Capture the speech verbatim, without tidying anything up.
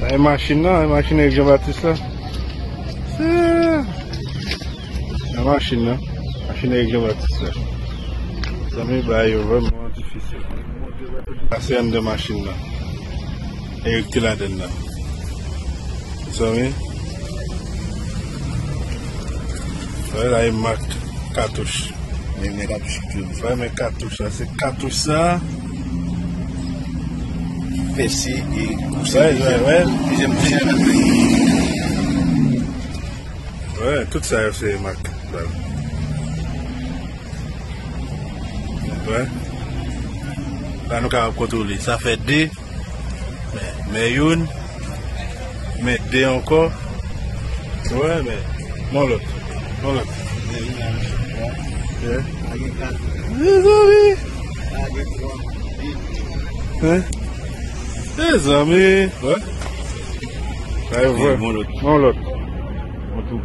Sa e machin nan, e machin Eric Jean Baptiste la. Se nan machin nan. Machin Eric Jean Baptiste la. Zanmi, bagay yo vrèman difisil. Sa se anndan machin nan. Eric te ladann nan. Zanmi. Sa la e mak katouch. Men, men katouch ki tou. Wè, men katouch la, se katouch sa. Pèse e kouse. Wè, wè, wè. Dezyèm kouse a. Wè, tout sa yo se mak bal. Wè. La nou kapab kontwole. Sa fè de. Men, men youn. Men de ankò. Wè, men. Yon lòt. Yon lòt. Wè. Mezanmi. Hein? Mezanmi. Wè. Sa e vre. Yon lòt. Yon lòt. Yon tou.